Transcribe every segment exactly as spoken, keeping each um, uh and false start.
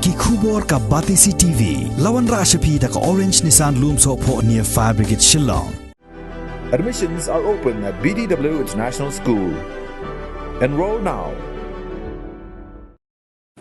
Ki khubor ka Batesi T V. La wanrah sha phi da ka Orange Nissan Lumsohphoh near Fire Brigade Shillong. Admissions are open at B D W International School. Enroll now.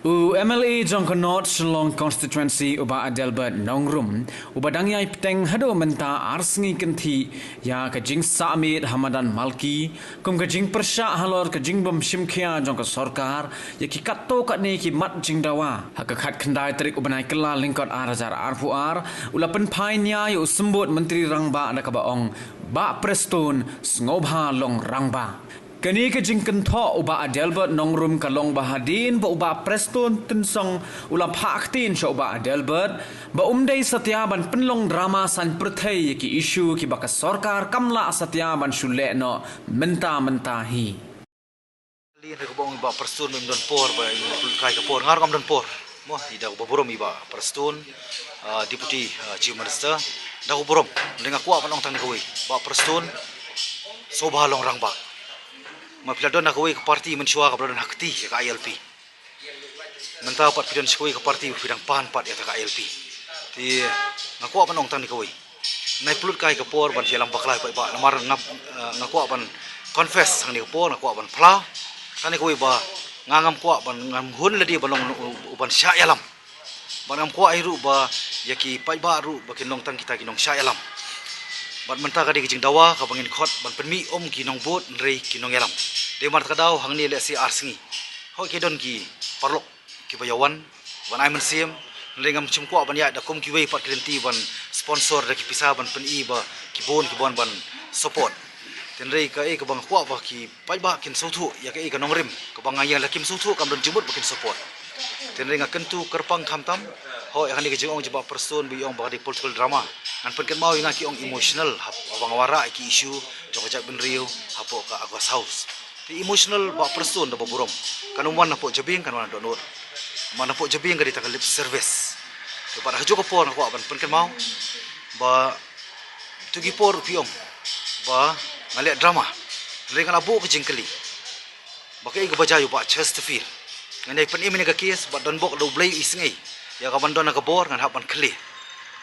U M L A jong ka North Shillong Constituency u Bah Adelbert Nongrum, uba dang ïai pteng haduh mynta ar sngi kynthih ïa ka jingsahmiet ha madan Malki, kum ka jingpyrshah halor ka jingbym shim khia jong ka sorkar ïa ki katto katne ki mat jingdawa. Ha ka khatkhyndai tarik u bnai Kyllalyngkot ar hajar arphew ar, u la pynphai nia ïa u symbud Myntri Rangbah da kaba ong, Bah Prestone, sngewbha long rangbah. Kane ka jingkynthoh u Bah Adelbert Nongrum ka long ba hadien ba u Bah Prestone Tynsong u la phah ktien sha u Bah Adelbert ba um dei satia ban pynlong drama saiñ pyrthei ïa ki issue kiba ka sorkar kam lah satia ban shu leh noh mynta mynta hi. Lin re ko bong Bah Prestone, mem don por ba i pynkai ka por, nga ruh ngam don por. Mo, i da ko ba burom i Bah Prestone, ah, Deputy, ah, Chief Minister, da ko burom. Lin nga kwah ban ong tang ni kawei, Bah Prestone, sngewbha long rangbah. Ma phi la don ha kawei ka party mynshuwa kaba la don ha kti ïa ka I L P. Mynta pat phi don sha kawei ka party ba phi dang pan pat ïa ka I L P. Te nga kwah ban ong tang ni kawei. Nai pynlut kai ka por ban shah ïalam bakla pat ba namar nga, eh, nga kwah ban confess hangne ka por, nga kwah ban phla. Tang ni kawei ba nga ngam kwah ban, ngam hun lade ban long u, u ban shah ïalam. Bad ngam kwah hi ruh ba ïa ki paidbah ruh ba kin long tang kita ki nongshah ïalam. Bad mynta ka dei ka jingdawa kaba ngin khot ban pynmih um ki nongbud hynrei ki nongïalam. Dei mar ka daw hangne lehse ar sngi. Hooid ki don ki paralok kiba ïa wan ban ai mynsiem, hynrei ngam shym kwah ban ïaid da kum kiwei pat ki lynti ban sponsor da ki pisa ban pyni ba ki bun ki bun ban support. Hynrei kaei kaba nga kwah ba ki paidbah kin sngewthuh ïa kaei ka nongrim kaba nga ïa la kim sngewthuh kam don jingmut ba kin support. Hynrei nga kyntu kyrpang khamtam, hooid ïa kane ka jingong jong Bah Prestone ba i ong ba ka dei political drama. Ngan pynkynmaw ïa nga ki ong emotional haba nga wanrah ïa ki issue jong ka jaitbynriew hapoh ka August House. Te emotional Bah Prestone da ba burom. Kan ym wan hapoh jabieng, kan wan ha dohnud. Wan hapoh jabieng ka dei tang ka lip service. Te bad ha kajuh ka por nga kwah ban pynkynmaw ba tu ki por phi ong ba nga leh drama. Hynrei nga la buh ka jingkylli ba kaei kaba jia ïa u Bah Chesterfield. Ngan ïai pynim ïa ka case bad don bok da U Blei u isynei. Ïa ka ban don ha ka bor ngan hap ban kylli,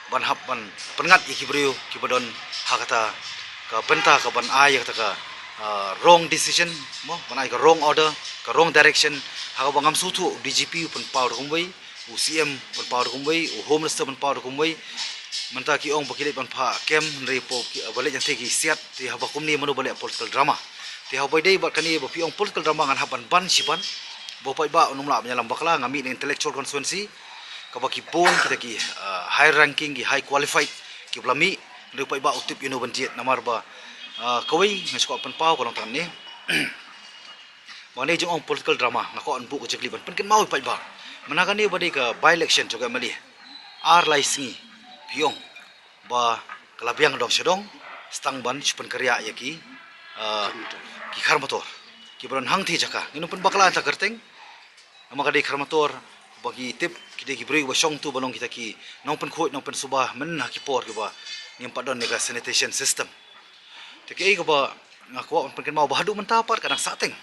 ban hap ban pynngat ïa ki briew kiba don ha kata ka bynta ka ban ai ïa kata ka, ah, wrong decision, mo, ban ai ka wrong order, ka wrong direction. Ha kaba ngam sngewthuh u D G P u pynpaw da kumwei, u C M pynpaw da kumwei, u Home Minister pynpaw da kumwei. Mynta ki ong ba ki leit ban phah kem, hynrei ba leit hangtei ki siat. Te haba kumne mano ba leh political drama? Te haba dei bad kane ba phi ong political drama ngan hap ban ban shi ban. Ba paidbah un ym lah ban ïalam bakla, nga mih na intellectual constituency kaba ki bun kita ki, ah, high ranking, ki high qualified kiba la mih, hynrei paidbah u tip ïano ban jied. Namar ba, ah, kawei nga shu kwah pynpaw ka long tang ne. Ba ne jong ong political drama, nga kwah ban buh ka jingkylli ban pynkynmaw ïa paidbah. Mynta kane ba dei ka by election jong ka M L A, ar lai sngi phi ong ba ka la biang dong sha dong, stang ban shu pynkynriah ïa ki, ah, ki kharmator kiba don hangtei jaka. Ngin ym pynbakla ïa ka kyrteng, namar ka dei kharmator ba ki tip ki dei ki briew ba shong tu ba long kita ki nongpynkhuid nongpynsuba mynta ha ki por kiba ngim pat don ïa ka sanitation system. Te kaei kaba nga kwah ban pynkynmaw ba haduh mynta pat ka dang sahteng.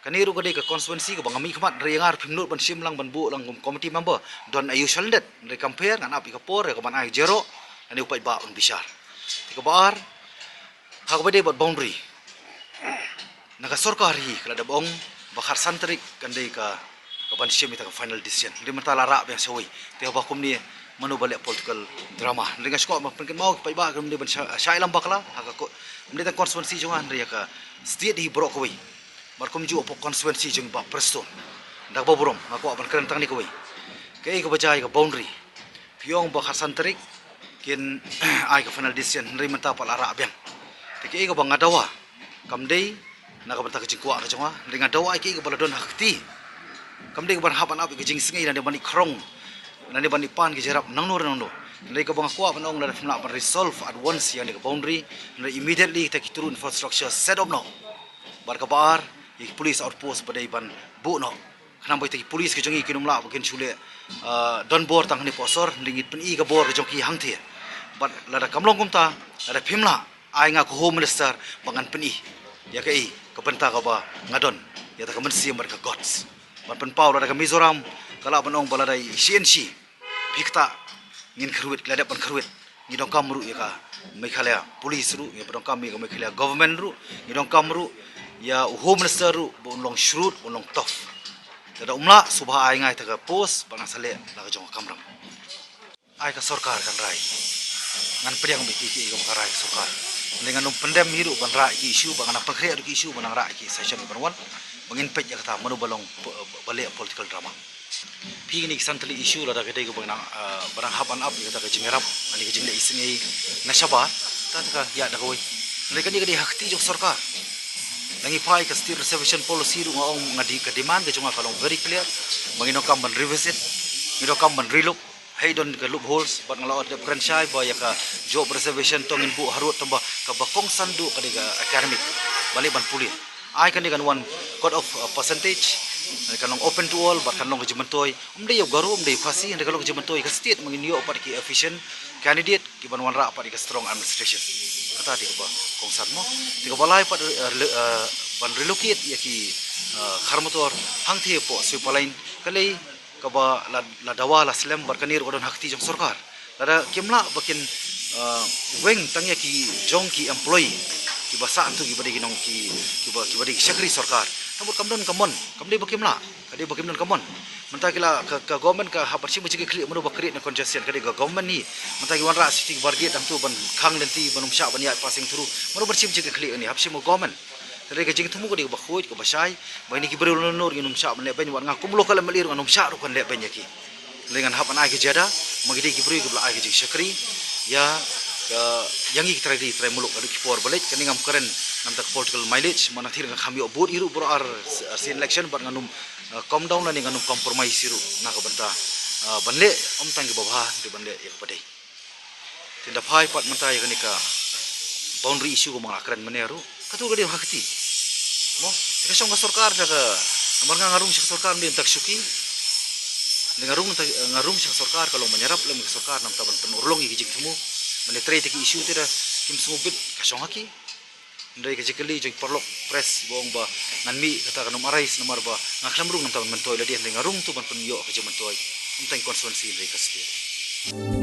Kane ruh ka dei ka constituency kaba nga mihkhmat, hynrei nga ruh phim nud ban shim lang ban buh lang kum committee member. Don aïu shalyndet, hynrei kam pher, ngan ap ïa ka por ïa ka ban ai jero, lane u paidbah un bishar. Te kaba ar, ha kaba dei bad boundary, na ka sorkar hi ka la dep ong ba khatsan tarik kan dei ka, ka ban shim ïa ka final decision. Hynrei mynta la rah biang shawei. Te haba kumne mano ba leh political drama? Hynrei nga shu kwah ban pynkynmaw ïa ki paidbah, kam dei ban shah, shah ïalam bakla ha ka ko-, kam dei tang constituency jong nga, hynrei ïa ka state hi baroh kawei. Bad kumjuh hapoh constituency jong Bah Prestone. Da kaba burom nga kwah ban kren tang ne kawei. Kaei kaba jia ïa ka boundary? Phi ong ba khatsan tarik kin ai ka final decision, hynrei mynta pat la rah biang. Te kaei kaba nga dawa, kam dei na ka bynta ka jingkwah ka jong nga, hynrei nga dawa ïa kaei kaba la don ha ka kti. Kam dei ka ban hap ban ap ïa ka jingsngewsih lane ban ïa khrong, lane ban ïa pan ka jingïarap nangno re nangno. Hynrei kaba nga kwah ban ong, lada phim lah ban resolve at once ïa kane ka boundary, hynrei immediately kita ki turu infrastructure set up noh. Bad kaba ar, ïa ki police outpost ba dei ban buh noh. Khnang ba kita ki police ki jong ngi kin ym lah ba kin shu leh, ah, don bor tang hangne hapoh sor, hynrei ngin pyni ka bor ka jong ki hangtei. Bad lada kam long kumta, lada phim lah, ai nga ko Home Minister ba ngan pyni ïa kaei ka bynta kaba nga don, ïa kata ka mynsiem bad ka guts. Ban pynpaw lada ka Mizoram Ka lah ban ong ba lada i C N C phi ktah, ngin kyrwit, ki la dep ban kyrwit. Ngi donkam ruh ïa ka Meghalaya Police ruh, ngi donkam ïa ka Meghalaya Government ruh, ngi donkam ruh ïa u Home Minister ruh ba un long shrewd, ba un long tough. Lada um lah, sngewbha ai nga ïa ka post ba ngan sa leh la ka jong ka kamram. Ai ka sorkar kan rai. Ngan pdiang beit ki, ki, ka rai ka sorkar. Ngan ym pyndem hi ruh ban rah ki issue, ba ngan pynkhreh ruh ki issue, ba ngan rah ki session ban wan. Ba ngin peit ïa kata mano ba long, ba leh political drama. Phi, kine ki san tylli issue lada ka dei kaba nang, ah, ba nang hap ban ap ïa kata ka jingïarap, ani ka jingleh isynei na shabar, ta ka ïa da kawei. Lei kane ka dei ha kti jong sorkar. Ngi phai ka State Reservation Policy ruh nga ong, nga di ka demand ka jong nga ka long very clear. Ba ngi donkam ban revisit, ngi donkam ban relook. Hei don ka loopholes, bad nga la ot dep kren shai ba ïa ka job reservation to ngin buh harud, tangba kaba kongsan duh ka dei ka academic. Ba leh ban pule. Ai kane kan wan code of, uh, percentage, kan long open to all, bad kan long ka jingmyntoi. Ym dei ïa u Garo, ym dei ïa u Khasi, hynrei ka long ka jingmyntoi ïa ka state, ba ngin ïoh pat ki efficient candidate, ki ban wanrah pat ïa ka strong administration. Kata dei kaba kongsan mo. Te kaba lai pat, uh, relo-, uh, ban relocate ïa ki, uh, car motor hangtei hapoh Sweeper Line, ka lei kaba la, la dawa la slem bad kane ruh ka don ha kti jong sorkar. Lada kim lah ba kin, uh, weng tang ïa ki jong ki employee kiba sah hangto, kiba dei ki nong ki, kiba, kiba dei ki shakri sorkar. Namar kam don ka mon, kam dei ba kim lah, ka dei ba kim don ka mon. Mynta ki la ka, ka government ka hap ban shim jingkitkhlieh mano ba create na congestion, ka dei ka government hi. Mynta ki wanrah safety barrier hangto ban khang lynti, ban ym shah ban ïaid passing through, mano ban shim jingkitkhlieh, kane hap shim ka government. Te dei ka jingthmu ka dei kaba khuid, kaba shai, ba kine ki briew lano lano ruh ngin ym shah ban leh beiñ, wat nga kum local M L A ruh ngan ym shah ruh ban leh beiñ ïa ki. Lei ngan hap ban ai ka jada, ma ki dei ki briew kiba la ai ka jingshakri ïa, ïa, ïa ngi ki trai ri trai muluk, haduh ki por ba leit, kane ngam kren namar ka political mileage, ma nangta nga kham ïoh vote hi ruh baroh ar, ar sien election, bad ngan ym, uh, come down lane ngan ym compromise hi ruh na ka bynta, uh, ban leh ym tang kiba bha, hynrei ban leh ïa kaba dei. Te da phai pat mynta ïa kane ka boundary issue kaba nga la kren mynne ruh, kato ka dei ha kti. Mo, te ka shong ka sorkar da ka, namar nga nga rung sha ka sorkar ym dei mynta ka shuki. Hynrei nga rung mynta, nga rung sha ka sorkar ka long ban ïarap lem ka sorkar namar ban pynurlong ïa ki jingthmu. Mynne trei te ki issue te da kim sngewbit, ka shong ha ki. Hynrei ka jingkylli jong ki paralok press ba ong ba ngan mih, kata kan ym arise namar ba nga khlem rung namar ban myntoi lade, hynrei nga rung to ban pynïoh ka jingmyntoi. Ym tang constituency hynrei ka state.